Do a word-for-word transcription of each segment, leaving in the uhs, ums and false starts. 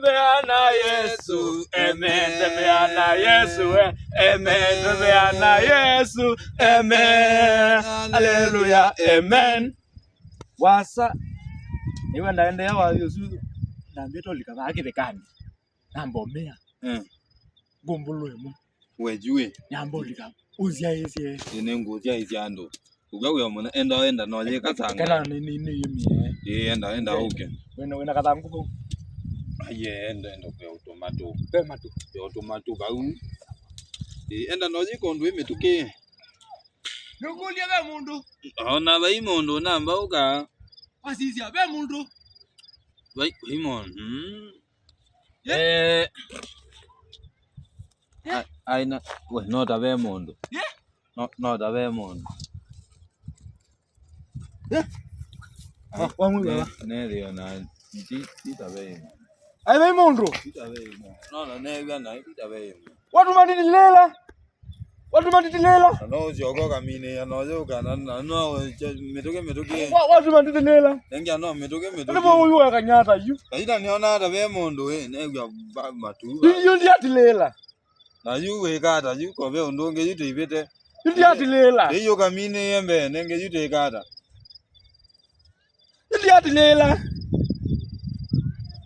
Tembea na Yesu, amen. Tembea na Yesu, eh, amen. Tembea na Yesu, amen. Haleluya, amen. Wasa, nĩwe ndaendeea wathi ũsu, ndambĩte ũlika vaa kĩthekanĩ. Nambomea. Eh. Ngũmbũlũ ĩmwe. Wejue. Nyambũlika. Ũsyaĩsye. Ĩĩ, nĩngũsyaĩsya andũ. Ũka wĩa mũna, enda, enda, no yĩka sanga. Kana nĩ, nĩ, nĩ yĩmie. Ĩĩ, enda, enda, okay. Wĩna, wĩna kathangũ kau? Aiye, enda, enda, kwa ũtũmatũ. Ve matũ. Ya ũtũmatũ kau. Ĩĩ, enda, no yĩka ũndũ ĩ mĩtũkĩ. Nĩũkũlya ve mũndũ? Ona vai mũndũ namba ũka. Wasisya, ve mũndũ? Vai, vai mũndũ. Mm. Eh. Eh. A-, aina, we, no ta ve mũndũ. Eh? No, no ta ve mũndũ. Eh? Ah, wa, wa mũndũ ne-, wa. Nethĩo na ti, ti ta ve mũndũ. Ai, ve mũndũ. Ti ta ve mũndũ. No, na nethĩo na ti ta ve mũndũ. Watu manditilĩla. Watu manditilĩla. Na no ũsyoka ũkaminĩĩa, na ũyũka, na, na no, kya, mĩtũkĩ, mĩtũkĩ. Wa-, watu manditilĩla. Nengia no mĩtũkĩ, mĩtũkĩ. Nĩ mũndũ ũyũ akanyata yu. Kaita nĩona ata ve mũndũ, ĩ, new'a ba-, matu. Yu, yu ndiatilĩla. Na yu wĩka ata, yu kove ũndũ ũngĩ, yu tĩivĩte. Yu ndiatilĩla. Ĩ, yu ũkaminĩĩe mbee, nenge yu tĩka ata. Yu ndiatilĩla.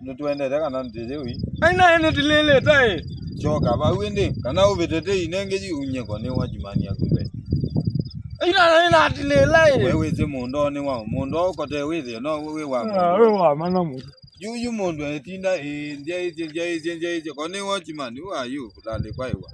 Nĩtũendete kana ndĩyĩwi? Aina nĩtilĩlĩte ĩ. Choka vau ĩndĩ, kana ũvĩtĩte inenge yu unyeko nĩ wachimani aku mbee. Aina nĩnatilĩla ĩ. We wĩsĩ mũndũ nĩ wa mũndũ ũkote wĩthĩe no wĩ wa mũndũ. Ah, wĩ wa mana mũndũ. Yu, yu mũndũ etinda ĩ, njaĩsye, njaĩsye, njaĩsye, ko nĩ watchman, who are you? Kũlalĩkwa ĩwa.